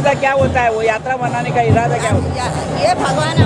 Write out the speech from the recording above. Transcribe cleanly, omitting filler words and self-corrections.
इरादा क्या होता है? वो यात्रा मनाने का इरादा क्या होता है? ये भगवान